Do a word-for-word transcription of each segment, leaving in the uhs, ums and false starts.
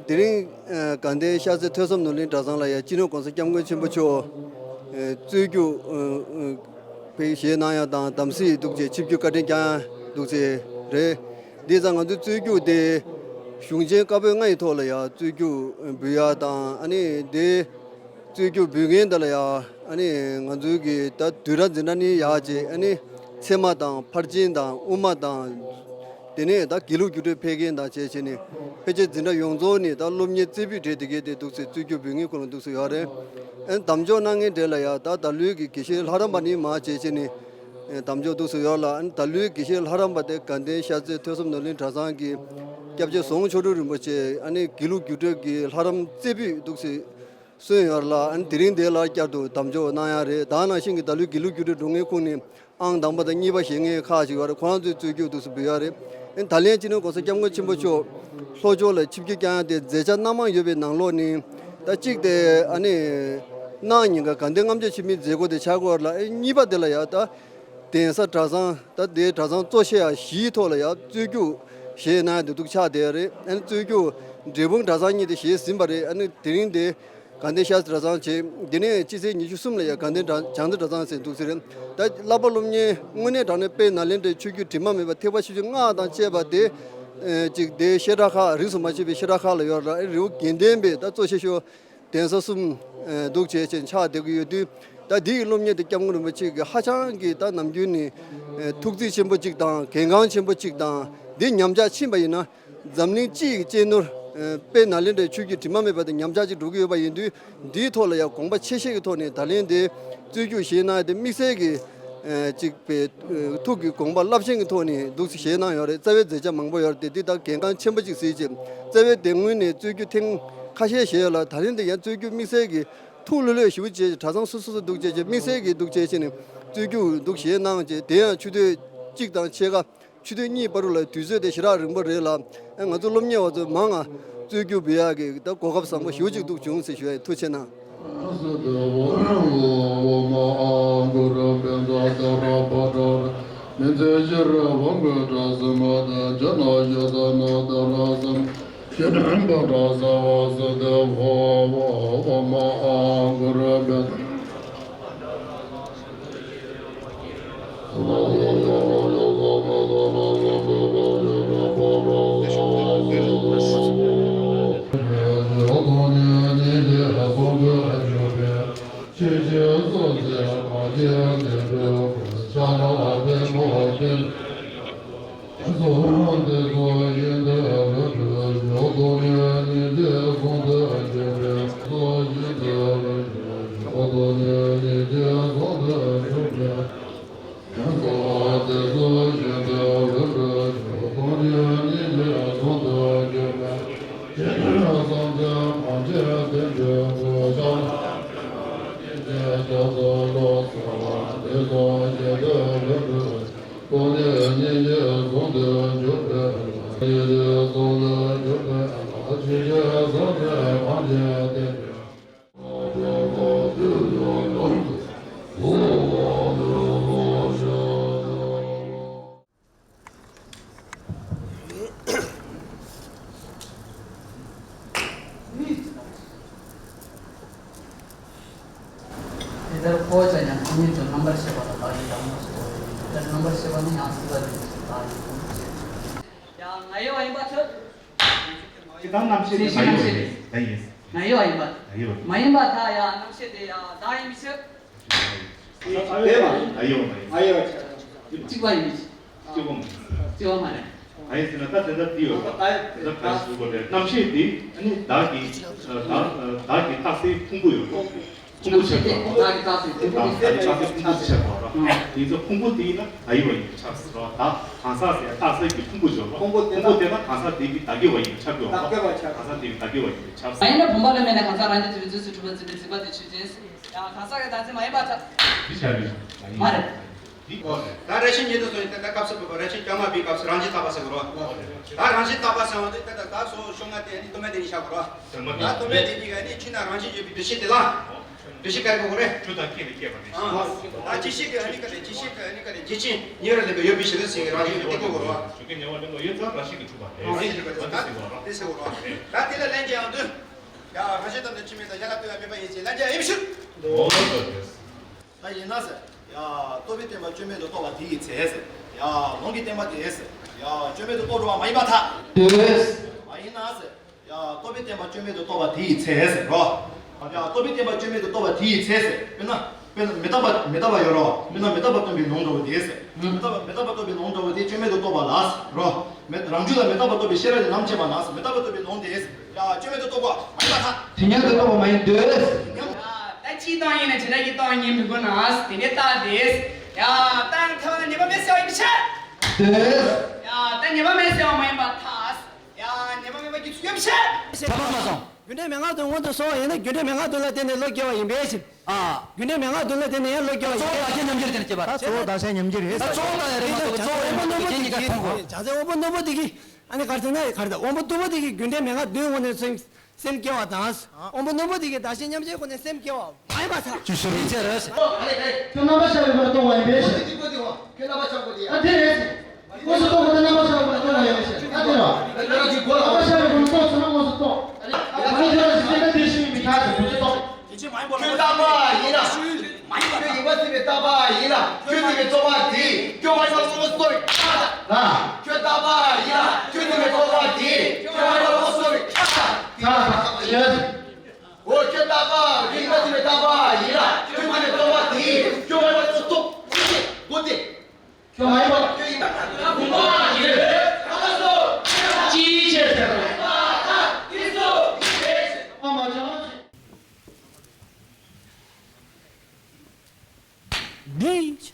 དེ་རིང་དགའ་ལྡན་ཤར་རྩེ་ཐོས་བསམ་ནོར་གླིང་གྲྭ་ཚང་ལ་ཡང་སྤྱི་ནོར་༸གོང་ས་༸སྐྱབས་མགོན་ཆེན་པོ་མཆོག་གཙོས་རྒྱུ་ཕེབས་བཞེས་གནང་ཡ་དང་དམ་སྲི་འདུག་ཅེས་ཆིབས་བསྒྱུར་བཀའ་དྲིན་བསྐྱང་ཡ་འདུག་ཅེས་རེད། འདི་ཙང་ང་ཚོའི་གཙོས་རྒྱུ་དེ་གཞུང་ཆེན་བཀའ་པོད་ལྔ་ཡི་ཐོག་ལ་ཡང་གཙོས་རྒྱུ་འབུལ་ཡ་དང་ཨ་ནི་དེ་གཙོས་རྒྱུ་འབུལ་མཁན་དེ་ལ་ཡང་ཨ་ནི་ང་ཚོའི་གི་ད་བསྡུས་གྲྭ་འཛིན་གྲྭ་གཉིས་ཡག་ཅིག་ཨ་ནི་ཚད་མ་དང་ཕར་ཕྱིན་དང་དབུ་མ་དང་། དེ་ནས་ད་དགེ་ལུགས་རྒྱུགས་སྤྲོད་ཕེབས་མཁན་དང་བཅས་བྱས་ནས་ཕལ་ཆེར་འཛིན་གྲྭ་ཡོངས་རྫོགས་ནས་ད་སློབ་གཉེར་རྩེ་ཕུད་གྲས་དེ་གས་དེ་འདུག་སེ་གཙོས་རྒྱུ་འབུལ་མཁན་ཁོ་རང་འདུག་སེ་ཡོད་རེད། ཨ་ནི་དམ་འཇོག་གནང་མཁན་གྲས་ལ་ཡང་ད་ད་ལོའི་གི་དགེ་བཤེས་ལྷ་རམས་པ་ནི་མ་བཅས་བྱས་ནས་ཨ་དམ་འཇོག་འདུག་སེ་ཡོད་ལ། ཨ་ནི་ད་ལོའི་དགེ་བཤེས་ལྷ་རམས་པ་དེ་དགའ་ལྡན་ཤར་རྩེ་ཐོས་བསམ་ནོར་གླིང་གྲྭ་ཚང་གི་སྐྱབས་རྗེ་ཟུང་ཆོས་དྲུང་རིན་པོ་ཆེ་ཨ་ནི་དགེ་ལུགས་རྒྱུགས་སྤྲོད་ཀྱི་ལྷ་རམས་རྩེ་ཕུད་འདུག་སེ་སོན་ཡོད་ལ། ཨ་ནི་དེ་རིང་དེ་ལ་བསྐྱར་དུ་དམ་འཇོག་གནང་ཡ་རེད། ད་ནང་བཞིན་གྱི་ད་ལོའི་དགེ་ལུགས་རྒྱུགས་སྤྲོད་འགྲོ་མཁན་ཁོངས་ནས་ཨང་དང་པོ་དང་གཉིས་པ་བཞེས་མཁན་ཁག་ཅིག་ཡོད་རེད། ཁོ་རང་ཚོས་གཙོས་རྒྱུ་འདུག་སེ་འབུལ་ཡ་རེད། ཨ་ནི་ད་ལན་སྤྱི་ནོར་༸གོང་ས་༸སྐྱབས་མགོན་ཆེན་པོ་མཆོག་ལྷོ་ཕྱོགས་ལ་ཆིབས་བསྒྱུར་བསྐྱངས་ཡ་དེ་མཛད་འཆར་སྣ་མང་ཡོད་པའི་ནང་ལོགས་ནས་ད་གཅིག་དེ་ཨ་ནི་གནངས་ཉིན་ཀ་དགའ་ལྡན་ལྔ་མཆོད་ཆེན་མོའི་མཛད་སྒོ་དེ་ཆགས་ཀྱི་ཡོད་རེད་ལ། ཨ་ནི་གཉིས་པ་དེ་ལ་ཡ་ད་གདན་ས་གྲྭ་ཚང་ད་དེའི་གྲྭ་ཚང་གཙོ་ཆེ་ཡ་བཞིའི་ཐོག་ལ་ཡ་གཙོས་རྒྱུ་བཞེས་གནང་ཡ་དེ་འདུག་ཆགས་བསྡད་ཡ་རེད། ཨ་ནི་གཙོས་རྒྱུ་འབྲས་སྤུངས་གྲྭ་ཚང་གཉིས་དེ་བཞེས་ཟིན་པ་རེད། ཨ་ནི་དེ་རིང་དེ་དགའ་ལྡན་ཤར་རྩེ་གྲྭ་ཚང་བྱས། དེ་ནས་སྤྱི་ཚེས་ཉི་ཤུ་གསུམ་ལ་ཡང་དགའ་ལྡན་གྲྭ་བྱང་རྩེ་གྲྭ་ཚང་ཟེར་འདུག་ཟེར། ད་བསླབ་པ་སློབ་གཉེར་དངོས་གནས་དྲང་གནས་དཔལ་ནཱ་ལེནྡྲའི་ཆོས་བརྒྱུད་དྲི་མ་མེད་པ་ཐེག་པ་ཆེ་ཆུང་སྔགས་དང་བཅས་པ་དེ་ཨེ་ཅིག་དེ་བཤད་གྲྭ་ཁག་རིས་སུ་མ་ཆད་པའི་བཤད་གྲྭ་ཁག་ལ་ཡོད་ར། རི་བོ་དགེ་ལྡན་པའི་ད་གཙོ་ཆེ་ཤོས་གདན་ས་གསུམ་ཨེ་འདུག་བྱས་བྱས་ཆགས་བསྡད་ཀྱི་ཡོད་དུས། ད་འདི་ཡི་སློབ་གཉེར་དེ་སྐྱབས་མགོན་རིན་པོ་ཆེ་གིས་ཧ་ཅང་གི་ད་ནམ་རྒྱུན་ནས་ཨེ་ཐུགས་བརྩེ་ཆེན་པོ་གཅིག་དང་གལ་འགངས་ཆེན་པོ་གཅིག་དང་འདི་ཉམས་ཆག་ཕྱིན་པ་ཡིན་ན། འཛམ་གླིང་སྤྱི་ཡི་གཅེས་ནོར་ཨ་དཔལ་ནཱ་ལེནྡྲའི་ཆོས་བརྒྱུད་དྲི་མ་མེད་པ་དེ་ཉམས་ཆག་ཅིག་འགྲོ་གི་ཡོད་པ་ཡིན་དུས། འདིའི་ཐོག་ལ་ཡང་དགོངས་པ་ཆེ་བཞེས་ཀྱི་ཐོག་ནས་ད་ལན་དེ་གཙོས་རྒྱུ་བཞེས་གནང་ཡ་དེ་དམིགས་བསལ་གྱི་ཨ་ཅིག་པའི་ཨ་ཐུགས་ཀྱི་དགོངས་པ་རླབས་ཆེན་གྱི་ཐོག་ནས་འདུག་སེ་བཞེས་གནང་ཡོད་རེད། རྩ་བའི་མཛད་འཆར་མང་པོ་ཡོད་རེད་དེ། འདི་ད་གལ་འགངས་ཆེན་པོ་ཅིག་གཟིགས་བྱས། རྩ་བའི་དེ་སྔོན་ནས་གཙོས་རྒྱུ་ཐེངས་ཁ་ཤས་བཞེས་ཡོད་ལ། ད་ལན་དེ་ཡང་གཙོས་རྒྱུ་དམིགས་བསལ་གྱི་ཐུགས་ལྷོད་ལྷོད་ཞེ་པོ་བྱས། གྲྭ་ཚང་སོ་སོ་སོ་འདུག་བྱས་བྱས་དམིགས་བསལ་གྱི་འདུག་བྱས་བྱས་ནས་གཙོས་རྒྱུ་འདུག་བཞེས་གནང་བྱས། དེ་ཡང་ཆུ་ཚོད་གཅིག་དང་ཕྱེད་ཀ་ཆུ་ཚོད་གཉིས་བར་དུ་ལ་དུས་ཚོད་དེ་ཞེ་དྲག་རིང་པོ་རེད་ལ། ཨ་ང་ཚོ་སློབ་གཉེར་བ་ཚོས་མང་ང་གཙོས་རྒྱུ་འབུལ་ཡག་གི་ད་གོ་སྐབས་བཟང་པོ་ཞེ་པོ་ཅིག་འདུག་བྱུང་ཟེར་ཞུ་ཡ་ཡིན། ཐུགས་རྗེ་ཆེ་གནང་། དེ་ལྟར་ཁོ་བྱ་ཡང་ཁོ་ཉིད་དུ་རྣམ་པར་ཤེས་པ་ལ་བདག་གིས་བདག་མོ་ཟེར་བ་ཡིན། དེ་ལྟར་རྣམ་པར་ཤེས་པ་ནི་ཡང་སྲིད་པ་ལས་བདག་གིས་བདག་མོ་ཟེར། ཡ་ང་ཡོད་པ་ཡིན་པ་ཚོད། ཇི་ལྟར་རྣམ་ཤེས་ད་ཡོད་པ་ཡིན་པ། ང་ཡོད་པ་ཡིན་པ། ད་ཡོད་པ། མ་ཡིན་པ་ད་ཡ་རྣམ་ཤེས་དེ་ཡ་བདག་ཡིན་པའི་ཕྱིར། ད་ཡོད་པ་ཡིན། ང་ཡོད་པ་ཡིན། གཅིག་པ་ཡིན་པའི་ཕྱིར། གཅིག་པ་མ་རེད། གཅིག་པ་མ་རེད། ད་ཡིན་ཟེར་ན་ད་དེ་འདྲ་དེ་ཡོད་པ། ད་ད་ག་ཞུ་དགོས་རེད། རྣམ་ཤེས་དེ་ཨ་ནི་བདག་གི་བདག་བདག་གི་རྟགས་གསལ་ཕུང་པོ་ཡོད་པ། ཕུང་པོ་ཆགས་པ། བདག་གི་རྟགས་གསལ་ཕུང་པོ། བདག་གི་རྟགས་གསལ་ཕུང་པོ་ཆགས་པ་ར། དེ་ཚོ་ཕུང་པོ་དེ་ཡིན་ན་ད་ཡོད་པ་ཡིན་པའི་ཕྱིར་ར། ད་གང་ཟག་ཟེར་རྟགས་གསལ་གྱི་ཕུང་པོ་ཡོད་པ། ཕུང་པོ་དེ་ན་གང་ཟག་དེ་གི་བདག་གི་བ་ཡིན་པའི་ཕྱིར་ཡོད་པ། གང་ཟག་དེ་གི་བདག་གི་བ་ཡིན་པའི་ཕྱིར། མ་ཡིན་ན་བུམ་པ་ལ་མེད་ན་གང་ཟག་རང་རྒྱལ་དུ་བའི་རྫས་སུ་གྲུབ་པ་འཛིན་པའི་འཛིན་པ་དེ་ཆོས་ཅན། ཡང་གང་ཟག་གི་བདག་འཛིན་མ་ཡིན་པར་ཐལ། དེ་ཆ་རེད། མ་རེད། འདི་ད་རེ་ཆེན་ཉིད་དུ་སོང་ཡིན་ད་ད་སྐབས་སུ་བབ་པ་རེ་ཆེན་བཅོ་ལྔ་པའི་སྐབས་སུ་རང་བཞིན་བརྟག་པ་ཟེར་དགོས་རོ། ད་རང་བཞིན་བརྟག་པ་ཟེར་བ་དེ་ད་ད་ད་སོ་ཤོག་ལྔ་དེ་ནི་སྟོད་སྨད་དེ་ནི་བཞག་དགོས་རོ། ད་སྟོད་སྨད་དེ་ནི་ག་ནི་ཕྱི་ནང་རང་བཞིན་བརྗོད་པའི་འདུ་ཤེས་དེ་ལ། འདུ་ཤེས་ག་རེ་དགོས་རེད། ཆུ་དང་སྐྱེ་བའི་སྐྱེས་པ་རེད། ཨ་ད་ཅི་ཞིག་གི་ཨ་ནི་ག་རེ་ཅི་ཞིག་གི་ཨ་ནི་ག་རེ་ཇི་ཕྱི་ཉེ་རུ་ལེན་པའི་ཡོད་པའི་ཞེ་ན་ཟིན་གི་རང་བཞིན་དེ་དགོས་རོ། ཆུ་སྐྱེ་ཉེ་བར་ལེན་པ་ཡོད་ཙང་རང་བཞིན་གྱིས་གྲུབ་པ་རེད། རང་བཞིན་གྱིས་གྲུབ་པ་རེད། ད་དེ་ཟེར་དགོས་རོ། ད་དེ་ལ་ལན་རྒྱག་ཡང་དུ། ཡ་རང་བཞིན་ཙམ་དུ་ཕྱི་མིན་དང་ཡ་ལ་ལྟོས་ཡ་མེད་པ་ཡིན་ཞེས་ལན་རྒྱག་ཡིན་ཞུ། ད་ཡིན་ན་ཟེར། ཡ་རྟོག་པའི་བརྟེན་པ་སྐྱོན་མེད་དུ་རྟོགས་པ་དེ་ཡི་ཚེ་ཟེར། ཡ་ལུང་གི་བརྟེན་པ་དེ་ཟེར། ཡ་སྐྱོན་མེད་དུ་རྟོགས་འགྲོ་བ་མ་ཡིན་པར་ཐལ། ལྟོས། མ་ཡིན་ན་ཟེར། ཡ་རྟོག་པའི་བརྟེན་པ་སྐྱོན་མེད་དུ་རྟོགས་པ་དེ་ཡི་ཚེ་ཟེར་རོ། ཡ་རྟོག་པའི་བརྟེན་པ་སྐྱོན་མེད་དུ་རྟོགས་པ་དེ་ཡི་ཚེ་ཟེར། དཔེར་ན། དཔེར་ན་མི་རྟག་པ་མི་རྟག་པ་ཡོད་རོ། དཔེར་ན་མི་རྟག་པ་སྟོན་པའི་ལུང་འདྲ་བོ་དེ་ཟེར། མི་རྟག་པ་མི་རྟག་པ་སྟོན་པའི་ལུང་འདྲ་བོ་དེ་སྐྱོན་མེད་དུ་རྟོགས་པ་ལ་ཟེར་རོ། མི་རང་རྒྱུད་ལ་མི་རྟག་པ་རྟོགས་པའི་ཤེས་རབ་ཀྱི་ལམ་བྱེད་པ་ན་ཟེར། མི་རྟག་པ་རྟོགས་པའི་ལུང་དེ་ཟེར། ཡ་སྐྱོན་མེད་དུ་རྟོགས་པ་མ་ཡིན་པར་ཐལ། དེ་སྙམ་དུ་རྟོགས་པ་མ་ཡིན་ཏེ། ཡ་ད་གཅིག་སྟོང་ཡིན་ན་བྱེ་བྲག་གི་སྟོང་ཉིད་མི་དགོས་ན་དེ་འདྲའི་རྟགས་དེ། ཡ་ད་ཐལ་བ་ན་ཉེས་པ་མེད་ཟེར་བ་ཡིན་པའི་ཕྱིར། ཏེ། ཡ་ད་ཉེས་པ་མེད་ཟེར་བ་མ་ཡིན་པར་ཐལ། ཡ་ཉེས་པ་མེད་པ་རྒྱུ་མཚན་ཡོད་པའི་ཕྱིར། ཐལ་བ་མ་སོང་། རྒྱུ་འབྲས་མན་ངག་བདུན་སྔོན་དུ་སོང་བ་ཡིན་ན་རྒྱུ་འབྲས་མན་ངག་བདུན་ལ་བརྟེན་ནས་བློ་སྐྱེ་བ་ཡིན་པའི་ཕྱིར། ཨ། རྒྱུ་འབྲས་མན་ངག་བདུན་ལ་བརྟེན་ནས་ཡང་བློ་སྐྱེ་བ་ཡིན་པའི་ཕྱིར། ད་གཙོ་བོ་བདག་གཞན་མཉམ་གྱུར་དེ་ལ་སྐྱེ་བ་ཡིན་པས། ད་གཙོ་བོ་བདག་གཞན་མཉམ་གྱུར་རེད། ད་གཙོ་བོ་བདག་ཡ་རེད་ད་གཙོ་བོ་དབང་པོ་རྣོན་པོ་དེ་གིས། ཨ་ནི་ག་རེ་ཟེར་ན་ག་རེ་ད་དབང་པོ་རྟུལ་པོ་དེ་གིས་རྒྱུ་འབྲས་མན་ངག་བདུན་དབང་ནས་སེམས་སེམས་སྐྱེ་བ་དང་། དབང་པོ་རྣོན་པོ་དེ་གིས་བདག་གཞན་མཉམ་གྱུར་སྒོ་ནས་སེམས་སྐྱེ་བ་མ་ཡིན་པར་ཐལ། ཅི་ཕྱིར་ཡིན་ཚེ་རེད། ཁྱོད་རྣམ་པར་ཤར་བའི་སྒོ་ནས་སྟོང་པ་ཡིན་པའི་ཕྱིར། ཁྱོད་རྣམ་པར་ཤར་བའི་སྒོ་ནས་ཨ་དེ་རེད། དངོས་སུ་རྟོགས་པ་དེ་རྣམ་པར་ཤར་བའི་སྒོ་ནས་སྟོང་པ་ཡིན་པའི་ཕྱིར། ཨ་དེ་རེད། རྣམ་པར་ཤར་བའི་སྒོ་ནས་རྟོགས་ཚུལ་ལ་དངོས་སུ་རྟོགས། ཨ་ནི་ཁྱོད་རང་གི་སེམས་ལ་དེ་ཤེས་མི་ཐག་ཏུ་རྒྱུ་མཚན་རྟོགས། ཁྱོད་རྟག་པ་ཡིན་ལ། ཁྱོད་ཡིན་པ་ཚིག་པའི་རྟག་པ་ཡིན་ལ། ཁྱོད་ཚིག་པའི་རྟོག་པ་དེས་སྐྱོ་བ་ཡིན་པ་སོགས་སོ། ལ། ཁྱོད་རྟག་པ་ཡིན་ལ། ཁྱོད་ཚིག་པའི་རྟོག་པ་དེས་སྐྱོ་བ་ཡིན་པ་སོགས་སོ། ལ། ཁྱོད་རྟག་པ་ཡིན་ལ། ཁྱོད་ཚིག་པའི་རྟག་པ་ཡིན་ལ། ཁྱོད་ཚིག་པའི་རྟོག་པ་དེས་སྐྱོ་བ་ཡིན་པ་སོགས་སོ། དགོས་ཏེ། ཁྱོད་མ་ཡིན་པ། ཁྱོད་ཡིན་པ། ཅིའི་ཕྱིར་ཟེར་ན། འདི།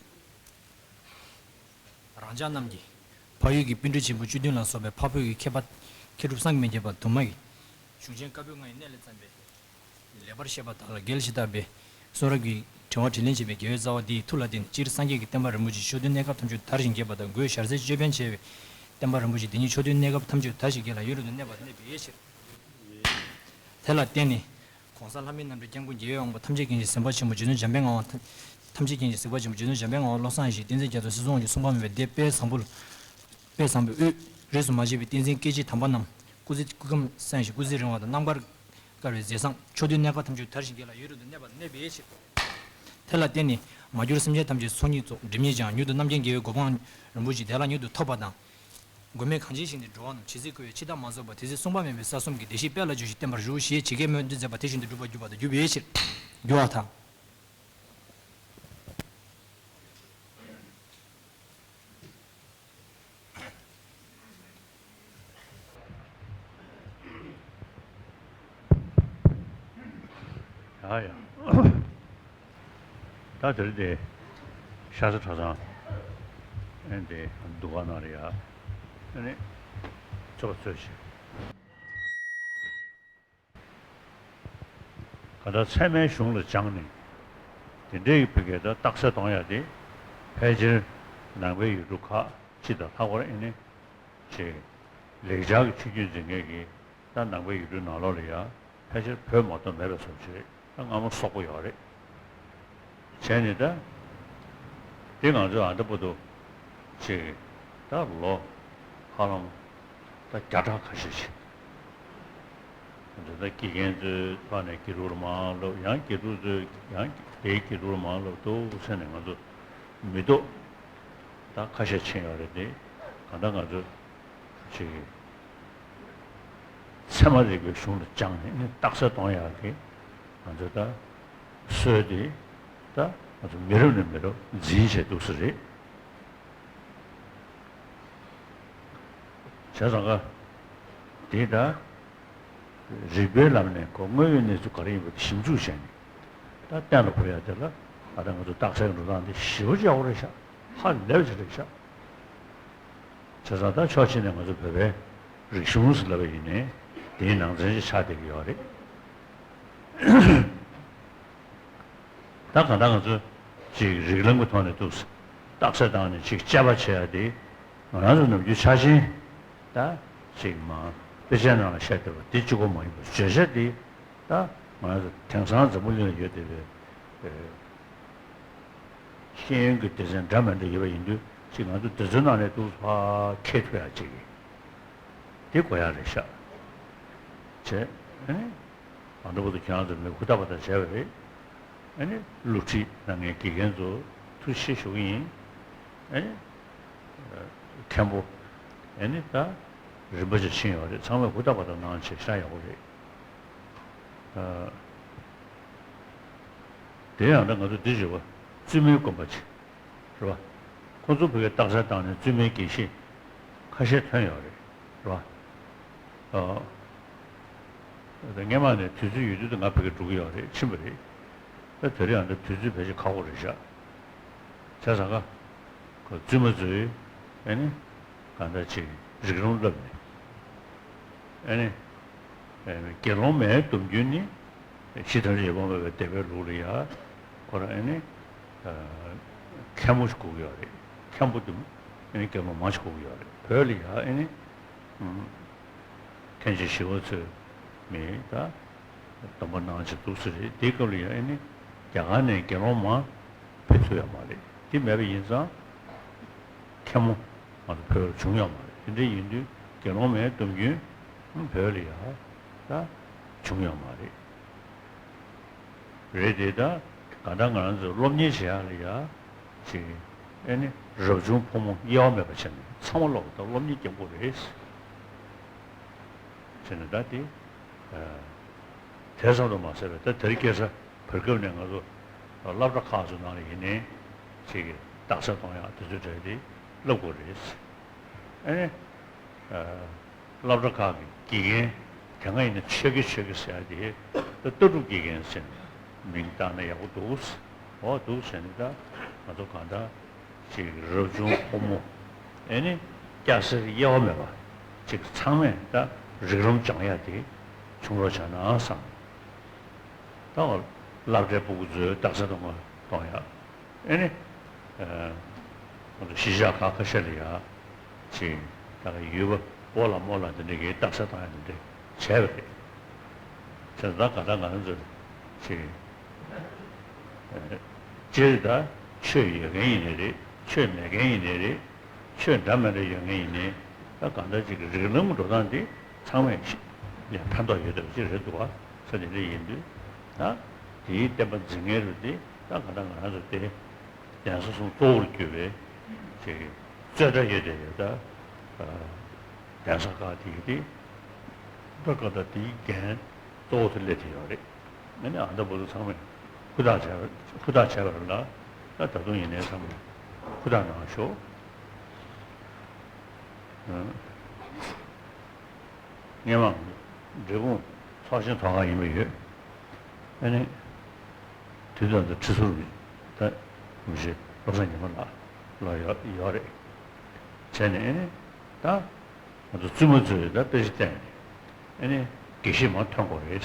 རང་ཅག་རྣམས་ཀྱིས་འཕགས་ཡུལ་གྱི་པཎྜི་ཏ་ཆེན་པོ་བཅུ་བདུན་ལ་སོགས་པའི་འཕགས་བོད་ཀྱི་མཁས་པ་མཁས་གྲུབ་སངས་རྒྱས་མི་བརྒྱད་པ་དུ་མ་གི་གཞུང་ཆེན་བཀའ་པོད་ལྔ་ཡི་གནད་ལ་བརྩམས་པའི་ལེགས་པར་བཤད་པ་དག་ལ་རྒྱལ་ཞིང་དག་པའི་གསུང་རབ་ཀྱི་དྲི་བ་དྲིས་ལན་བྱེད་པའི་དགེ་བའི་རྩ་བ་འདིའི་ཐུགས་ལ་བརྟེན་ནས། སྤྱིར་སངས་རྒྱས་ཀྱི་བསྟན་པ་རིན་པོ་ཆེ་ཕྱོགས་དུས་གནས་སྐབས་ཐམས་ཅད་དར་ཞིང་རྒྱས་པ་དང་། སྒོས་ཞལ་ཟས་ཀྱི་ཅོད་པན་བྱས་པའི་བསྟན་པ་རིན་པོ་ཆེ་འདི་ཉིད་ཕྱོགས་དུས་གནས་སྐབས་ཐམས་ཅད་དར་ཞིང་རྒྱས་ལ་ཡུན་རིང་དུ་གནས་པ་དང་གནས་པའི་ཕྱིར། དེ་ལ་བརྟེན་ནས་གོང་ས་ལྷ་མིའི་རྣམ་འདྲེན་སྐྱབས་མགོན་རྒྱལ་བའི་དབང་པོ་ཐམས་ཅད་མཁྱེན་ཅིང་གཟིགས་པ་ཆེན་པོ་རྗེ་བཙུན་འཇམ་དཔལ་དབང་ཐམས་ཅད་མཁྱེན་ཅིང་གཟིགས་པ་ཆེན་པོ་རྗེ་བཙུན་འཇམ་དཔལ་དབང་བློ་བཟང་ཡེ་ཤེས་བསྟན་འཛིན་རྒྱ་མཚོ་ཚེ་བཙོན་དབང་གིས་གསུང་འཕང་མེད་པའི་གདན་དཔལ་བཟང་པོ་ལ། དཔལ་བཟང་པོའི་དབུས་རིས་སུ་མ་ཆད་པའི་བསྟན་འཛིན་སྐྱེས་ཆེན་དམ་པ་རྣམས་སྐུ་ཚེ་སྐུ་ཁམས་བཟང་ཞིང་སྐུ་ཚེ་རིང་བ་དང་རྣམ་པར་དཀར་བའི་མཛད་བཟང་ཕྱོགས་དུས་གནས་སྐབས་ཐམས་ཅད་དར་ཞིང་རྒྱས་ལ་ཡུན་རིང་དུ་གནས་པ་གནས་པའི་ཕྱིར། དེ་ལ་བརྟེན་ནས་མ་གྱུར་སེམས་ཅན་ཐམས་ཅད་ཚོགས་གཉིས་རྫོགས་སྒྲིབ་གཉིས་སྦྱངས་མྱུར་དུ་རྣམ་མཁྱེན་རྒྱལ་བའི་གོ་འཕང་རིན་པོ་ཆེ་དེ་ལ་མྱུར་དུ་ཐོབ་པ་དང་། མགོན་མེད་གངས་ཅན་ཞིང་དུ་འགྲོ་བ་རྣམས་ཇི་སྲིད་འཁོར་བའི་འཆི་བདག་མ་རྫོགས་པ་དེ་སྲིད་གསུངས་པ་མེད་པའི་ས་གསུམ་གྱི་བདེ་གཤེགས་དཔལ་ལ་བརྗོད་ཅིང་བསྟན་པར་བཞུགས་ཞེས་ཇི་སྐད་སྨོན་འདུན་མཛད་པ་དེ་བཞིན་དུ་འགྲུབ་པར་གྱུར་པ་དང་འགྱུར་བའི་ཕྱིར། འགྱུར་བར་ཐལ། ཡ་ཡ། ད་དེ་རིང་དེ་ཤར་རྩེ་གྲྭ་ཚང་ཨེ་འདི་འདུ་ཁང་ནང་ལ་ཡ་ཨ་ནི་ཚོགས་གཙོས་ཤིག་ག་ད་ཚད་མའི་གཞུང་ལ་སྦྱངས་ནས་དེ་འདྲའི་ཕ་གི་ད་རྟགས་གསལ་གཏོང་ཡ་དེ་ཕལ་ཆེར་ནང་པའི་ཡུལ་གྲུ་ཁག་ཅིག་དང་ལྷག་པར་ཨེ་ནི་ཅིག་ལེགས་སྦྱར་གྱི་ཆོས་བརྒྱུད་འཛིན་མཁན་གྱི་ད་ནང་པའི་ཡུལ་གྲུའི་ནང་ལོགས་ལ་ཡ་ཕལ་ཆེར་བོད་མ་གཏོགས་མེད་པའི་བཟོ་ཅིག་རེད། ད་སྔ་མོ་སོག་པོ་ཡོད་རེད། བྱས་ནས་ད་དེ་ང་ཚོ་ཨ་ད་བར་དུ་ཅིག་ད་ལོ་ཧ་ལམ་ད་བརྒྱ་ཕྲག་ཁ་ཤས་ཤིག་ང་ཚོ་ད་དགེ་རྒན་ཚོའི་ཕར་ནས་དགེ་ཕྲུག་ལ་མར་སློབ། ཡང་དགེ་ཕྲུག་ཚོས་ཡང་དེའི་དགེ་ཕྲུག་ལ་མར་སློབ་འདུག་ཟེར་ནས་ང་ཚོ་མི་ཐོག་ད་ཁ་ཤས་ཕྱིན་ཡོད་རེད་དེ། གང་ལྟར་ང་ཚོ་ཅིག་ཚད་མ་རིག་པའི་གཞུང་ལ་སྦྱངས་ནས་ནི་རྟགས་གསལ་གཏོང་ཡག་གི་ང་ཚོ་ད་སྲོལ་དེ་ད་ང་ཚོ་མི་རབས་ནས་མི་རབས་འཛིན་བྱས་འདུག་ས་རེད། བྱས་ཙང་ཀ་དེ་ད་རིག་པའི་ལམ་ནས་ཁོ་དངོས་ཡོད་གནས་ཚུལ་ག་རེ་ཡིན་པ་དེ་ཞིབ་འཇུག་བྱས་ནས་ད་གཏན་ལ་ཕབ་ཡག་དེ་ལ་ཨ་ད་ང་ཚོ་རྟགས་གསལ་འགྲོ་སྟངས་དེ་ཞེ་པོ་ཅིག་ཡག་པོ་རེད་ཤག་ཧ་ལས་པ་ཅིག་རེད་ཤག་བྱས་ཙང་ད་ཕྱོགས་གཅིག་ནས་ང་ཚོ་བོད་པའི་རིག་གཞུང་ཟེར་ལབ་པ་ཡིན་ནའི་དེའི་ནང་ཚན་ཅིག་ཆགས་བསྡད་ཀྱི་ཡོད་རེད། ད་གང་ལྟར་ང་ཚོ་ཅིག་རིགས་ལམ་གྱི་ཐོག་ནས་འདུག་ཟེར། རྟགས་གསལ་བཏང་ནས་ཅིག་དཔྱད་པ་བྱེད་ཡ་དེ། ང་རང་ཚོ་ནམ་རྒྱུན་ཆ་ཆེན་ད་ཅིག་མ་དཔེ་ཆའི་ནང་ལ་བཤད་བསྡད་པ་དེ་གཅིག་པོ་མ་ཡིན་པར་བརྗོད་བྱ་དེ་ད་ང་རང་ཚོ་དེང་སང་འཛམ་བུ་གླིང་ལ་ཡོད་བསྡད་པའི་ཤེས་ཡོན་གྱི་སྡེ་ཚན་འདྲ་མི་འདྲ་ཡོད་པ་ཡིན་དུས་ཅིག་ང་ཚོ་དེ་ཚོའི་ནང་ནས་ཏོག་ཙམ་ཕར་འཁྱེར་ཐུབ་ཡ་ཅིག་དེ་དགོས་ཡ་རེད་ཤག་བྱས། ཨ་ནི་ཨ་འདྲ་པོ་དུ་ཁྱེད་རང་ཚོ་མི་ཧུར་ཐག་པ་དང་བྱས་པ་རེད། ཨ་ནི་སློབ་ཁྲིད་གནང་མཁན་དགེ་རྒན་ཚོ་ཐུགས་རྗེ་ཆེ་ཞུ་གི་ཡིན། ཨ་ནི་མཁན་པོ་ཨ་ནི་ད་རིན་པོ་ཆེ་ཕྱིན་ཡོད་རེད། ཚང་མས་ཧུར་ཐག་པ་དང་གནང་བྱས་ཤ་ཡག་པོ་རེད། ཨ། དེ་ཡང་ད་ང་ཚོ་འདི་བརྗོད་པ་བཙུན་མའི་དགོན་པ་ཅིག་རེད་བ། ཁོ་ཚོ་བོད་སྐད་རྟགས་གསལ་བཏང་ནས་བཙུན་མའི་དགེ་བཤེས་ཁ་ཤས་ཐོན་ཡོད་རེད། རེད་བ། ཨ། ད་སྔས་མ་ནས་དུས་ཚོད་ཡོད་དུས་ད་ང་བོད་སྐད་འགྲོ་གི་ཡོད་རེད། ཕྱིན་པ་རེད། ད་དེ་རིང་ཡང་ད་དུས་ཚོད་ཕལ་ཆེར་ཁག་པོ་རེད་ཤག་བྱས་ཙང་ཀ་ཁོ་བཙུན་མ་ཚོས་ཨ་ནི་གང་ལྟར་ཅིག་རིགས་ལམ་བསླབས་ནས་ཨ་ནི་དགེ་སློང་མའི་སྡོམ་རྒྱུན་ནི་ཤེས་ཐམས་ཅད་ཡོད་པར་སྨྲ་བའི་སྡེ་པའི་ལུགས་ལ་ཡ་ཁོ་རང་ཨ་ནི་མཁན་མོ་ཞིག་དགོས་ཀྱི་ཡོད་རེད། མཁན་པོ་དེ་མོ་ཨ་ནི་དགེ་སློང་མ་ཞིག་དགོས་ཀྱི་ཡོད་རེད། བོད་ལ་ཡ་ཨ་ནི་མཁན་ཆེན་ཞི་བ་འཚོས་མི་ད་སྡོམ་པ་གནང་བྱས་འདུག་ས་རེད། དེའི་སྐབས་ལ་ཡང་ཨ་ནི་རྒྱ་གར་ནས་དགེ་སློང་མ་ཕེབས་ཐུབ་ཡོད་མ་རེད། དེ་མེད་པ་ཡིན་ཙང་མཁན་མོ་ང་ཚོ་བོད་ལ་བྱུང་ཡོད་མ་རེད། དེ་འདྲ་ཡིན་དུས་དགེ་སློང་མའི་སྡོམ་རྒྱུན་བོད་ལ་ཡང་ད་བྱུང་ཡོད་མ་རེད། རེད་དེ་ད་ག་ད་ང་རང་ཚོ་སློབ་གཉེར་བྱེད་ཡག་ལ་ཡ་ཅིག་ཨེ་ནི་རབ་བྱུང་ཕོ་མོ་དབྱེ་བ་མེད་པ་བྱས་ནས་ཚང་མ་སློབ་དང་སློབ་གཉེར་སྐྱོང་དགོས་རེད། བྱས་ནས་ད་དེ་དེ་ཙམ་དུ་མ་ཟད་པའི་ད་དེར་སྐྱེས་ས་བར་སྐབས་ནས་ང་ཚོ་སློབ་གྲྭ་ཁག་ཚོ་ནང་ལ་ཡིན་ནའི་ཅིག་རྟགས་གསལ་གཏོང་ཡག་དེ་ཚོའི་གྲས་དེ་སློབ་དགོས་རེད། ཨེ་ནི། སློབ་གྲྭ་ཁག་གི་དགེ་རྒན་དེ་སྔ་ཡིན་ན་ཆོས་དགེ་ཆོས་དགེ་ཟེར་ཡ་དེ་ད་ལྟ་གྲུབ་དགེ་རྒན་ཟེར་ནས་མིང་བཏགས་ན་ཡག་པོ་འདུག་འོ་འདུག་ཟེར་ནས་ད་ང་ཚོ་གང་ལྟར་ཅིག་རབ་བྱུང་ཕོ་མོ་ཨེ་ནི་སྐྱ་སེར་དབྱེ་བ་མེད་པ་ཅིག་ཚང་མས་ད་རིགས་ལམ་སྦྱང་ཡ་དེ་བྱུང་རོགས་བྱ་ན་བསམ། ད་སློབ་གྲྭའི་སྤུ་གུ་ཚོའི་རྟགས་གསལ་གཏོང་བ་གཏོང་ཡ། ཨེ་ནི། ང་ཚོ་གཞིས་ཆགས་ཁག་ཁ་ཤས་ལ་ཡ། ཅིག་ད་ག་ཡུལ་པ་ཨོ་ལ་མོ་ལ་འདི་འདྲ་གི་རྟགས་གསལ་བཏང་ཡ་འདི་འདྲ་བྱས་པ་རེད། བྱས་ཙང་ད་ག་ད་ང་ཚོ་ཅིག་སྤྱིར་ད་ཆོས་ཡོད་མཁན་ཡིན་ནའི་རེད། ཆོས་མེད་མཁན་ཡིན་ནའི་རེད། ཆོས་འདྲ་མི་འདྲ་ཡོད་མཁན་ཡིན་ནའི་ད་གང་ལྟར་ཅིག་གི་རིགས་ལམ་འགྲོ་སྟངས་འདི་ཚང་མས་ཕན་ཐོགས་ཡོད་བསྡད་པ་ཅིག་རེད་འདུག་བ། ས་དེ་འདྲ་ཡིན་དུས་ད་དེའི་བསྟན་པ་འཛིན་མཁན་རུ་དེ་ད་གང་ལྟར་ང་རང་ཚོ་དེ་གདན་ས་གསུམ་གཙོ་བོར་གྱུར་པའི་ཅིག་གི་རྩོད་གྲྭ་ཡོད་བསྡད་ཡོད་ད། གདན་ས་ཁག་དེ་ཡི་དེ་ད་གང་ལྟར་དེའི་འགན་གཙོ་བོ་དེ་སླེབས་བསྡད་ཡོད་རེད། ཨ་ནི་ཨ་མདའ་བུ་ཚོ་ཚང་མས་ཧུར་ཐག་བྱས་པ་ཧུར་ཐག་བྱས་པ་རེད་ལ། ད་ད་དུང་ཡིན་ནའི་ཚང་མས་ཧུར་ཐག་གནང་ཤོག་ཨ། སྔས་མ་འབྲས་སྤུངས་ཚོགས་ཆེན་ཐོག་ཁར་ཡིན་པ་ཡོད། ཨ་ནི་དུས་ད་ལྟ་ཁྲི་ཟུར་ད་མི་ཤེས་བློ་བཟང་ཉི་མ་ལགས་ལ་ཡོད་ཡོད་རེད། བྱས་ནས་ཨ་ནི་ད། ང་ཚོ་བཙུན་མ་ཚོས་ད་དཔེ་ཆ་བལྟས་ནས་ཨ་ནི་དགེ་བཤེས་མར་ཐོན་དགོས་རེད།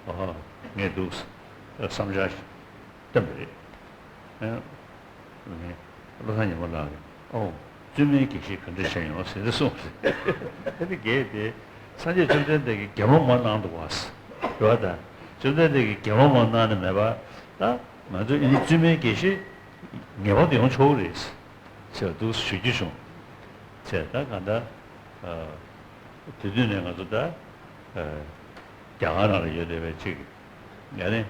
ཨ་ངས་འདུག་བསམ་འཆར་བཏོན་པ་རེད། ཨ་ནི་བློ་བཟང་ཉི་མ་ལགས་ཀྱིས་ཨོ་བཙུན་མའི་དགེ་བཤེས་ག་འདྲ་བྱས་ཡོང་ཟེར་ཏེ་གསུངས་རེད། ཨ་ནི་རྒན་དེ་སངས་རྒྱས་བཅོམ་ལྡན་འདས་ཀྱིས་དགེ་སློང་མར་གནང་འདུག་བ། རེད་བ། ད་བཅོམ་ལྡན་འདས་ཀྱིས་དགེ་སློང་མར་གནང་ནས་མེད་པ་ད་ང་ཚོ་ཨ་ནི་བཙུན་མའི་དགེ་བཤེས་ངེས་པར་དུ་ཡོང་ཆོག་གི་རེད། ཅེས་འདུག་ཞུ་རྒྱུ་བྱུང་། ཅེས་ད་ག་འདྲ། དེ་དུས་ནས་ང་ཚོ་ད་རྒྱ་གར་ནང་ལ་ཡོད་བསྡད་པའི་ཅིག་ཡ་ནི་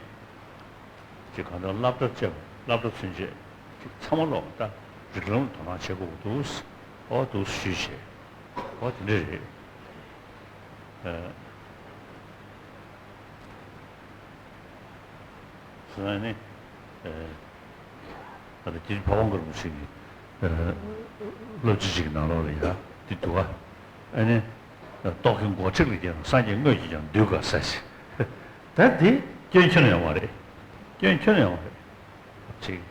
ཅིག་ག་འདྲ་སློབ་གྲྭ་བཅས་པ་སློབ་གྲྭ་ཚུན་ཆད་ཅིག་ཚང་མ་ལོག་ད་རིགས་ལམ་དོ་སྣང་བྱེད་དགོས་འདུག་ཨོ་འདུག་ཞུས་བྱས་ཨོ་དེ་འདྲ་རེད། ཨ། སོང་ནས་ཨ་ད་དེ་ཕ་བོང་དཀར་པོ་ཞིག་གིས་ཨ་སློབ་ཚན་ཅིག་གི་ནང་ལོགས་ལ་ཡ་དེ་འདུག་ག་ཨ་ནི་རྟོག་གེའི་མགོ་ཁྲིད་ལ་བརྒྱན་ནོ། སངས་རྒྱས་དངོས་ཀྱིས་ཀྱང་འདུལ་དཀའ་ཟེར་ཞིག་ད་དེ་སྐྱོན་ཁྱོན་ནས་ཡོང་བ་རེད། སྐྱོན་ཁྱོན་ནས་ཡོང་བ་རེད། ཅིག་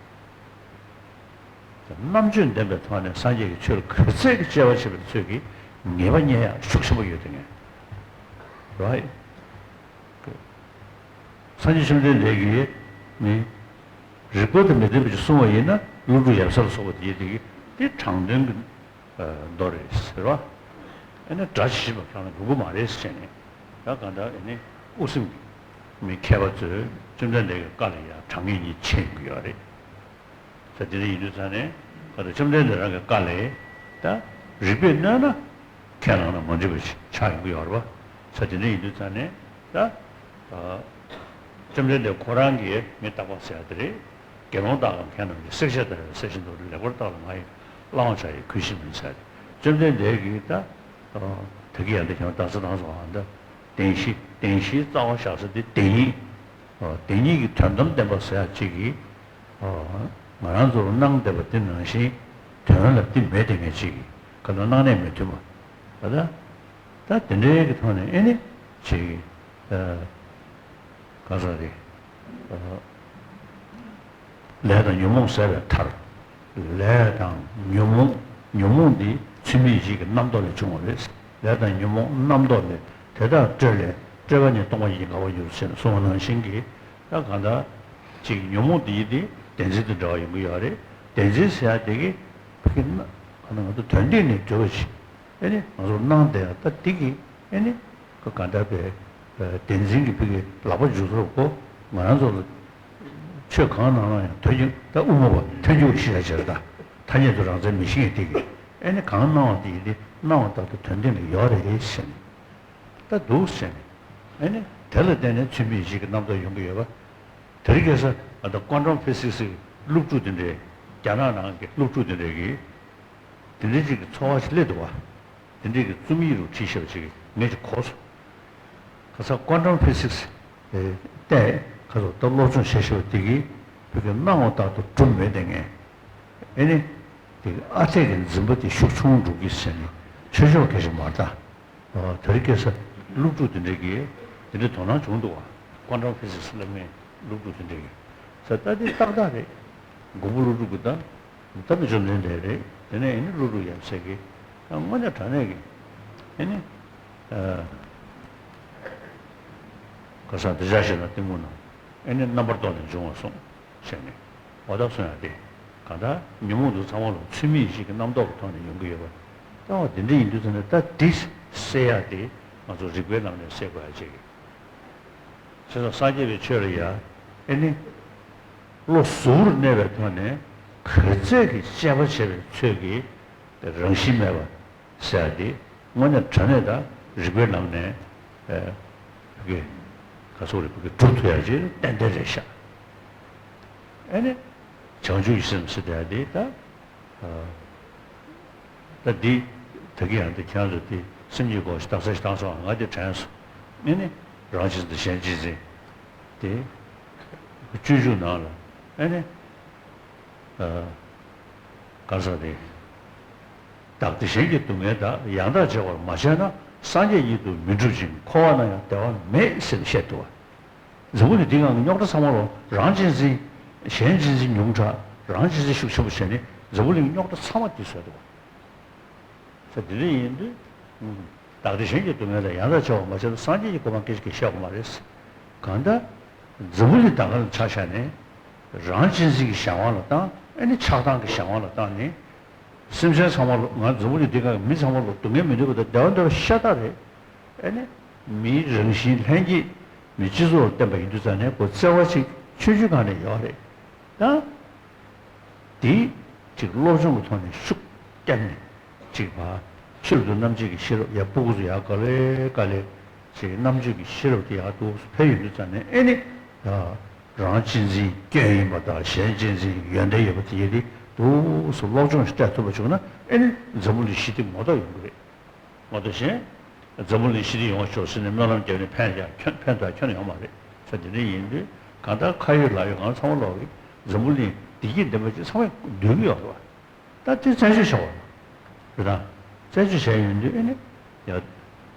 རྣམ་དཔྱོད་ལྡན་པའི་ཐོག་ནས་སངས་རྒྱས་ཀྱི་ཆོས་ལ་ག་ཚད་ཀྱི་དཔྱད་པ་བྱེད་པའི་ཚོད་ཀྱིས་ངེས་པ་རྙེད་ཡག་ཤུགས་ཆེན་པོ་ཡོད་དེ་ངས་རོ། སངས་རྒྱས་བཅོམ་ལྡན་འདས་ཀྱིས་ནི་རིགས་པ་དང་མི་མཐུན་པ་ཅིག་གསུངས་པ་ཡིན་ན་ སློབ་ཕྲུག་ཡབ་སྲས་ལ་སོགས་པ་དེ་དེ་གི་དེ་དྲང་དོན་གྱི་མདོ་རེད་ཟེར་བ། ཨེ་ནི་སྒྲ་ཇི་བཞིན་པར་ཁྱོད་ལ་འགྲོ་གི་མ་རེད་ཟེར་ནས། ད་གང་ལྟར་ཨེ་ནི་དབུ་སེམས་ཀྱི་མི་མཁས་པ་ཚོས་བཅོམ་ལྡན་འདས་ཀྱི་བཀའ་ལ་ཡང་དྲང་ངེས་གཉིས་ཕྱེ་ཡོང་གི་ཡོད་རེད། ད་དེ་འདྲ་ཡིན་དུས་ཙང་ནས་ག་ད་བཅོམ་ལྡན་འདས་རང་གི་བཀའ་ལས་ད་རིགས་པས་གནོད་ན་ཁས་བླངས་ན་མ་འགྲིག་པ་ཞིག་ཆགས་ཡོང་གི་ཡོད་རེད་པ། ད་དེ་འདྲ་ཡིན་དུས་ཙང་ནས་ད་བཅོམ་ལྡན་འདས་ཁོ་རང་གིས་མི་རྟག་པ་ཟེར་ཡ་དེ་རེད། དགེ་སློང་དག་གམ་མཁས་རྣམས་ཀྱིས། བསྲེག་བཅད་ལྟ་བུའི་བསྲེག་བྱའི་མདོ་རུ། ལེགས་པར་བརྟགས་ལ་ང་ཡིས་བླང་བྱ་ཡི་གུས་ཤིང་མིན་ཟེར་ཏེ། བཅོམ་ལྡན་འདས་ཀྱིས་ད་ད་གི་ཡང་འདི་ཁྱོད་རྟགས་གསལ་བཏང་སོང་ཨ། ད་བདེན་བཞི་བདེན་བཞིའི་རྩ་བ་བཞག་ས་དེ་བདེན་གཉིས། བདེན་གཉིས་ཀྱི་དོན་དམ་བདེན་པ་ཟེར་ཡ་གཅིག་གིས་ང་རང་ཚོར་སྣང་བསྡད་པ་དེ་ནང་བཞིན་དོན་ལ་དེ་མེད་དེ་ངས་གཅིག་གིས་ག་ད་སྣང་གནས་མི་མཐུན་པ་ད་ད་ད་དེ་འདྲའི་གི་ཐོག་ནས་ཨེ་ནི་གཅིག་གིས། གང་ཟག་རེད། ལས་དང་ཉོན་མོངས་ཟད་པའི་མཐར། ལས་དང་ཉོན་མོངས། ཉོན་མོངས་འདི་ཚུལ་མིན་ཡིད་བྱེད་ཀྱི་རྣམ་རྟོག་ལས་བྱུང་བ་རེད། ལས་དང་ཉོན་མོངས་རྣམ་རྟོག་ལས་དེ་དག་སྤྲོས་ལས་སྤྲོས་པ་ཉིད་སྟོང་པ་ཉིད་ཀྱིས་འགག་པར་འགྱུར་ཟེར་ནས་གསུངས་པ་ནང་བཞིན་གྱི། ད་གང་ལྟར་ཅིག་ཉོན་མོངས་འདི་ཡིན་ཏེ་བདེན་འཛིན་དང་འབྲེལ་བ་ཡོང་གི་ཡོད་རེད། བདེན་འཛིན་ཟེར་ཡ་དེ་གི་ཕ་གི་ན་ག་ན་ང་ཚོ་དོན་སྟེང་ནས་འབྲེལ་བ་ཞིག་ཨེ་ནི་ང་ཚོར་སྣང་བསྡད་ཡ་ད་འདི་གི་ཨེ་ནི་ག་ག་འདྲ་པའི་བདེན་འཛིན་གྱི་ཕ་གི་ལག་པ་འཇུ་ཚོར་གོ། ང་རང་ཚོ་ལ་ཆོས་གང་གནང་ན་ཡང་དོན་གྱི་ད་དབུ་མ་པ་ཐལ་འགྱུར་ཤེས་ཡ་བྱེད་རེད། ད་ཐ་སྙད་དུ་རང་མཚན་མི་ཤེས་ཡ་འདི་གི་ཨེ་ནི་གང་གནང་བ་དེ་ཡིན་ཏེ་གནང་བ་ལྟར་དུ་དོན་སྟེང་ལ་ཡོད་རེད་ཟེར་ནས་ད་འདུག་ཟེར་ནས། ཨེ་ནི་དེ་ལ་བརྟེན་ནས་ཚུལ་མིན་ཡིད་བྱེད་ཀྱི་རྣམ་རྟོག་ཡོང་གི་ཡོད་པ། དེ་རིང་ཁ་སང་ད་ལྟ་ཀོན་ཊམ་ཕི་སིག་སི་གི་སློབ་ཕྲུག་དེ་འདྲས། རྒྱ་ནག་ནང་གི་སློབ་ཕྲུག་དེ་འདྲས་ཀྱིས་དེ་འདྲས་ཅིག་གི་འཚོ་བ་ཞིག་སླེབས་འདུག་བ། དེ་འདྲས་ཀྱི་རྩོམ་ཡིག་རུ་བྲིས་བཞག་པ་ཅིག་ངས་ཅིག་གོ་སོང་། ཁ་སང་ཀོན་ཊམ་ཕི་སིག་སི་བལྟས། ཁ་སང་ད་སློབ་སྦྱོང་བྱས་བཞག་པ་དེ་གིས་བོད་ཀྱི་སྣང་བ་ལྟར་དུ་གྲུབ་མེད་དེ་ངས་ཨེ་ནི་དེ་གི་ཨ་འཐས་ཀྱི་འཛིན་པ་དེ་ཤུགས་ཆུང་འགྲོ་གི་ཟེར་ནས་ཆོས་ཕྱོགས་སྐད་ཆ་མ་རེད་ད། ཨ། དེ་རིང་ཁ་སང་སློབ་ཕྲུག་དེ་འདྲས་ཀྱིས་དེ་འདྲའི་དོ་སྣང་བྱུང་འདུག་བ། ཀོན་ཊམ་ཕི་སིག་སི་སློབ་མའི་སློབ་ཕྲུག་དེ་འདྲས་ཀྱིས། ས་ད་དེ་ཏག་ཏག་རེད། མགོན་པོ་ཀླུ་སྒྲུབ་ཀྱི་ད་ད་མི་བཅོམ་ལྡན་འདས་རེད། དེ་ནས་ཨེ་ནི་ཀླུ་སྒྲུབ་ཡབ་སྲས་ཀྱི་ད་དངོས་གནས་དྲང་གནས་ཀྱི་ཨེ་ནི་ཨ་ག་ས་འདི་བྱ་ཞེ་ན་གཏི་མུག་ན་ཨེ་ནི་རྣམ་པར་རྟོག་ནས་འབྱུང་བ་གསུངས། བྱས་ནས་འོ་ད་གསུང་ཡ་དེ་གང་ལྟར་ཉོན་མོངས་དེ་ཚང་མ་ལོ་ཚུལ་མིན་ཡིད་བྱེད་ཀྱི་རྣམ་རྟོག་གི་ཐོག་ནས་ཡོང་གི་ཡོད་པ། ད་འོ་དེ་འདྲ་ཡིན་དུས་ཙམ་ནས་ད་དེ་སེལ་ཡ་དེ་ང་ཚོ་རིག་པའི་ལམ་ནས་སེལ་དགོས་ཡ་ཅིག་བྱས་ཙང་སངས་རྒྱས་པའི་ཆོས་ལ་ཡ་ཨེ་ནི་བློ་གཟུ་བོར་གནས་པའི་ཐོག་ནས་ག་ཚད་ཀྱི་དཔྱད་པ་བྱས་པའི་ཚོད་ཀྱིས་རང་བཞིན་མེད་པ། ཟེར་ཡ་དེ་དངོས་གནས་དྲང་གནས་དང་རིག་པའི་ལམ་ནས་ཨ་ཕ་གི་ག་ཚོད་རེད་ཕ་གི་སྒྲུབ་ཐུབ་ཡ་ཅིག་ཏན་ཏན་རེད་ཤག་ཨེ་ནི་བྱང་ཆུབ་ཀྱི་སེམས་ཟེར་ཡ་དེ་ད་ཨ་ད་འདི་ད་གི་ཡང་དེ་ཁྱེད་ཚོ་དེ་སེམས་ཀྱི་སྒོ་ཞིག་རྟགས་གསལ་ཞིག་བཏང་སོང་། ང་དེ་དྲན་སོང་། ཨེ་ནི་རང་གཅེས་འཛིན་གཞན་གཅེས་འཛིན་དེ་སྤྱོད་འཇུག་ནང་ལ་ཨེ་ནི། གང་ཟག་དེ། བདག་བདེ་གཞན་གྱི་སྡུག་བསྔལ་དག་ཡང་དག་བརྗེ་བར་མ་བྱས་ན། སངས་རྒྱས་ཉིད་དུ་མི་འགྲུབ་ཅིང་། འཁོར་བ་ན་ཡང་བདེ་བ་མེད་ཟེར་བཤད་འདུག་བ། འཛམ་བུ་གླིང་འདི་སྒང་གི་རྙོག་དྲ་ཚང་མ་ལོ་རང་གཅེས་འཛིན། གཞན་གཅེས་འཛིན་ཉུང་དྲགས། རང་གཅེས་འཛིན་ཤུགས་ཆེན་པོ་བྱས་ནས་འཛམ་བུ་གླིང་གི་རྙོག་དྲ་ཚང་མ་འདི་བཟོས་འདུག་བ། ས་དེ་འདྲ་ཡིན་དུས། བདག་བདེ་གཞན་གྱི་སྡུག་བསྔལ་དང་ཡང་དག་བྱ་བ་མ་བྱས་ན་སངས་རྒྱས་ཀྱི་གོ་འཕང་སྐད་ཆ་གིས་བཤད་དགོས་མ་རེད། གང་ལྟར། འཛམ་བུ་གླིང་ད་ག་ལ་ཆ་བཞག་ནས། རང་གཅེས་འཛིན་གྱི་གཞན་དབང་ལ་བཏང་ཨེ་ནི་ཆགས་སྡང་གི་གཞན་དབང་ལ་བཏང་ནས། སེམས་ཅན་ཚང་མ་ལོ་ང་འཛམ་བུ་གླིང་འདི་ག་གི་མི་ཚང་མ་ལོ་སྡུག་བསྔལ་མི་འདོད་པ་དང་བདེ་བ་འདོད་པ་ཤ་སྟག་རེད། ཨེ་ནི། མིའི་རང་བཞིན་ལྷན་སྐྱེས་མི་སྤྱི་ཚོགས་ལ་བརྟེན་པ་ཡིན་དུས་ཙང་ནས་ཁོ་བརྩེ་བ་ཅིག་ཆུང་ཆུང་སྒང་ནས་ཡོད་རེད། ད། དེ་ཅིག་སློབ་སྦྱོང་གི་ཐོག་ནས་ཤུགས་བརྒྱབ་ནས་ཅིག་བ། ཕྱིར་དུ་རྣམ་འབྱེད་ཀྱི་ཤེས་རབ་ཡར་སྤུ་གུ་ཚོ་ཡར་ག་ལེ་ག་ལེ་ཅིག་རྣམ་འབྱེད་ཀྱི་ཤེས་རབ་དེ་ཡར་འདུག་སེ་འཕེལ་ཡོང་དུས་ཙང་ནས་ཨེ་ནི། རང་གཅེས་འཛིན་སྐྱོན་ཡིན་པ་དང་གཞན་གཅེས་འཛིན་ཡོན་ཏན་ཡོད་པ་དེ་ཡིན་ཏེ་འདུག་སེ་སློབ་སྦྱོང་ཞིག་སྤྲད་ཐུབ་པ་བྱུང་ན་ཨེ་ནི་འཛམ་བུ་གླིང་ཞི་བདེ་ངོ་ཐོག་ཡོང་གི་རེད། མ་གཏོགས་གཞན། འཛམ་བུ་གླིང་ཞི་བདེ་ཡོང་བ་ཤོག་ཟེར་ནས་སྨོན་ལམ་བརྒྱབ་ནས་ཕན་ཡང་ཁྱོན་ཕན་ཐོགས་ཁྱོན་ཡོང་མ་རེད། ས་དེ་འདྲ་ཡིན་དུས་གང་ལྟར་ཁ་ཡོད་ལག་ཡོད་གང་ཚང་མ་ལོག་གིས་འཛམ་བུ་གླིང་བདེ་སྐྱིད་ལྡན་པ་ཅིག་ཚང་མས་འདོད་ཀྱི་ཡོད་རེད་བ། ད་དེ་བཙན་བྱོལ་བྱ་བ་རེད་ད། བཙན་བྱོལ་བྱས་ཡོང་དུས་ཨེ་ནི། ཡ།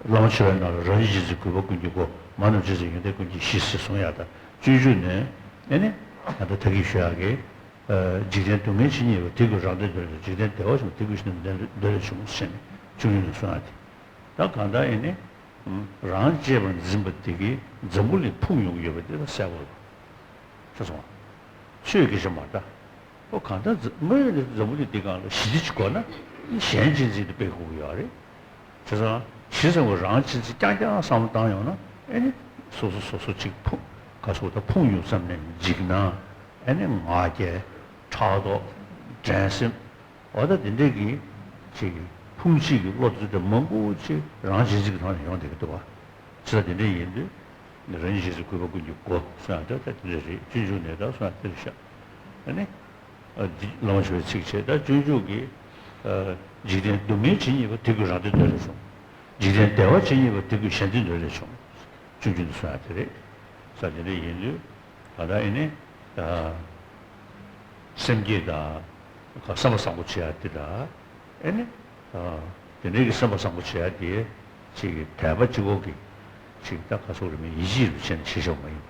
བླ་མ་མཆོད་པའི་ནང་ལ་རང་ཉིད་གཅེས་འཛིན་གུས་པ་ཀུན་གྱིས་བསྒོ། མ་རྣམས་གཅེས་འཛིན་ཡོན་ཏན་ཀུན་གྱིས་ཞི་ཟེར་གསུང་ཡག་ད་སྤྱོད་འཇུག་ནས་ཨེ་ནི། ད་ལྟ་ད་གིན་ཞུ་ཡག་གི། འཇིག་རྟེན་སྡུག་བསྔལ་ཇི་སྙེད་པ། དེ་ཀུན་རང་དོན་འདོད་ལས་བྱུང་། འཇིག་རྟེན་བདེ་བ་ཆེན་པོ། དེ་ཀུན་གཞན་དོན་འདོད་ལས་བྱུང་ཟེར་ནས་སྤྱོད་འཇུག་ནས་གསུང་ཡག་དེ། ད་གང་ལྟར་ཨེ་ནི། རང་གཅེས་པར་འཛིན་པ་དེ་གིས་འཛམ་བུ་གླིང་ཕུང་ཡོང་གི་ཡོད་པ་དེ་ལ་གསལ་པོ་རེད། ཤེས་སོང་ང་། ཆོས་སྐད་ཆ་མ་རེད་ད། ཨོ་གང་ལྟར་འཛམ་དངོས་ཡོད་ནས་འཛམ་བུ་གླིང་འདི་སྒང་ལ་ཞི་བདེ་ཅིག་དགོས་ན་གཞན་གཅེས་འཛིན་དེ་སྤེལ་དགོས་ཀྱི་ཡོད་རེད། བྱས་ཙང་ཞི་བསམ་པ་རང་གཅེས་འཛིན་རྐྱང་རྐྱང་བསམ་བློ་བཏང་ཡོང་ན་ཨེ་ནི་སོ་སོ་སོ་སོ་ཅིག་ཕུང་ག་སོགས་དང་ཕུང་ཡོང་ཙམ་ནས་འཇིགས་སྣང་ཨེ་ནི་ང་རྒྱལ་ཕྲག་དོག་འགྲན་སེམས། འོ་ད་དེ་འདྲས་ཀྱི་ཅིག་ཕུང་བྱེད་ཀྱི་བློ་ཚོད་དེ་མང་པོ་ཅིག་རང་གཅེས་འཛིན་གྱི་ཐོག་ནས་ཡོང་བསྡད་ཀྱི་འདུག་བ། ཅི་ལྟར་དེ་འདྲས་ཡིན་དུས་རང་གཅེས་འཛིན་གུས་པ་ཀུན་གྱི་སྒོ་གསུངས་ཡག་དེ་ད་དེ་འདྲས་རེད། སྤྱོད་འཇུག་ནས་ད་གསུངས་ཡག་དེ་རེད་ཤག་ཨ་ནི་ཨ་འདི་བླ་མ་མཆོག་གི་ཚིག་བྱས་ད་སྤྱོད་འཇུག་གི་ཨ་འཇིག་རྟེན་སྡུག་བསྔལ་ཇི་སྙེད་པ་དེ་ཀུན་རང་དོན་དོན་ལས་བྱུང་། འཇིག་རྟེན་བདེ་བ་ཇི་སྙེད་པ་དེ་ཀུན་གཞན་དོན་དོན་ལས་བྱུང་། སྤྱོད་འཇུག་ནས་གསུངས་ཡག་དེ་རེད། ས་དེ་འདྲས་ཡིན་དུས་ད་ལྟ་ཨེ་ནི་ཨ་སེམས་བསྐྱེད་དང་སེམས་པ་བཟང་པོ་བྱེད་ཡག་དེ་དང་། ཨེ་ནི། ཨ་དེ་འདྲའི་གི་སེམས་པ་བཟང་པོ་བྱེད་ཡ་དེ་ཅིག་གི་དད་པ་གཅིག་པོ་གི་ཅིག་ད་ག་སོགས་རེད་མིན་ཡིད་ཆེས་རུ་བྱས་ནས་བྱེད་ཆོག་མ་ཡིན་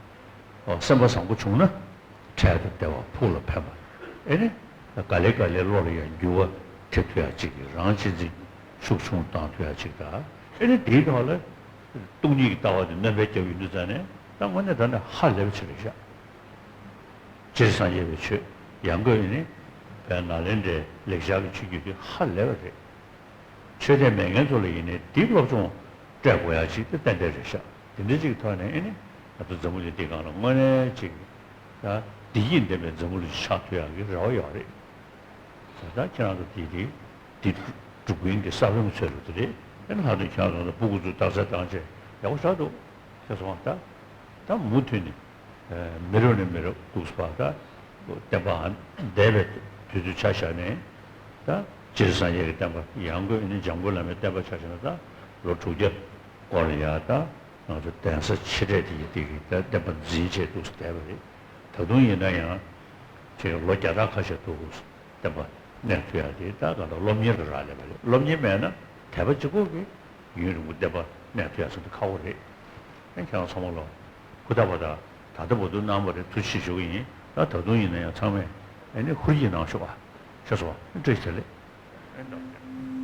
པ། ཨ་སེམས་པ་བཟང་པོ་བྱུང་ན་འཕྲལ་དུ་བདེ་བ་ཕུགས་ལ་ཕན་པ། ཨེ་ནི། ག་ལེ་ག་ལེ་བློ་ལ་ཡང་འགྱུར་བ་ཐེབས་ཐུབ་ཡ་ཅིག་གི་རང་གཅེས་འཛིན་ཤུགས་ཆུང་བཏང་ཐུབ་ཡ་ཅིག་ད། ཨེ་ནི་དེའི་ཐོག་ལ་སྟོང་ཉིད་ཀྱི་ལྟ་བ་དེ་སྣོན་པ་བརྒྱབ་ཡོང་དུས་ཙ་ནས་ད་དངོས་གནས་དྲང་གནས་ཧ་ལས་པ་ཅིག་རེད་ཤག་སྤྱིར་སངས་རྒྱས་པའི་ཆོས་ཡང་སྒོས་ནི་བོད་ནཱ་ལེནྡྲའི་ལེགས་སྦྱར་གྱི་ཆོས་བརྒྱུད་དེ་ཧ་ལས་པ་རེད། ཆོས་དད་མེད་མཁན་ཚོ་ལ་ཡིན་ནའི་འདི་སློབ་སྦྱོང་སྤྲད་དགོས་ཡ་ཅིག་དེ་ཏན་ཏན་རེད་ཤག་དེ་འདྲ་ཅིག་ཐོག་ནས་ཨེ་ནི་ང་ཚོ་འཛམ་བུ་གླིང་འདི་སྒང་ལ་དངོས་གནས་ཅིག་ད་བདེ་སྐྱིད་ལྡན་པའི་འཛམ་བུ་གླིང་ཅིག་ཆགས་ཐུབ་ཡ་གི་རེ་བ་ཡོད་རེད། ད་ལྟ་ཁྱེད་རང་ཚོ་འདི་འདི་འདི་སྒྲུབ་མཁན་གྱི་ས་བོན་ཚོད་རུ་དེ་རེད། ཨེ་ནི་ལྷག་དོན་ཁྱེད་རང་ཚོ་སྤུ་གུ་ཚོ་རྟགས་གསལ་བཏང་བྱས་ཡག་པོ་ཞེ་དྲག་འདུག་ཤེས་སོང་ད། ད་མུ་མཐུད་ནས་མི་རབས་ནས་མི་རབས་འདུག་སེ་བར་ད་བསྟན་པའང་འདས་པའི་དུས་ཚོད་ཆ་བཞག་ནས་ད་སྤྱིར་སངས་རྒྱས་ཀྱི་བསྟན་པ་ཡང་སྒོས་ནི་འཇམ་མགོན་བླ་མའི་བསྟན་པ་ཆ་བཞག་ན་ད་ལོ་དྲུག་བརྒྱ་སྐོར་ལ་ཡ་ད་ང་ཚོ་གདན་ས་ཆེ་གྲས་དེ་ཡི་དེ་གི་ད་བསྟན་པ་འཛིན་བྱས་འདུག་སེ་བསྡད་པ་རེད། ད་དུང་ཡིན་ན་ཡང་ཅིག་ལོ་བརྒྱ་ཕྲག་ཁ་ཤས་འདུག་སེ་བསྟན་པ་གནས་ཐུབ་ཡ་དེ་ད་གང་ལྟར་སློབ་གཉེར་གྱི་རག་ལས་པ་རེད། སློབ་གཉེར་མེད་ན་དད་པ་གཅིག་པོ་གིས་ཡུན་རིང་པོ་བསྟན་པ་གནས་ཐུབ་ཡ་ཟེར་དུས་ཁག་པོ་རེད། ཨེ་ཁྱེད་རང་ཚང་མ་ལོ་ཧུར་ཐག་པ་དང་ད་ལྟ་བར་དུ་གནང་བ་རེད། ཐུགས་རྗེ་ཆེ་ཞུ་གི་ཡིན། ད་ད་དུང་ཡིན་ན་ཡང་ཚང་མས་ཨེ་ནི་ཧུར་གྱིས་གནང་ཤོག་ཨ། ཤེས་སོང་། བཀྲ་ཤིས་བདེ་ལེགས།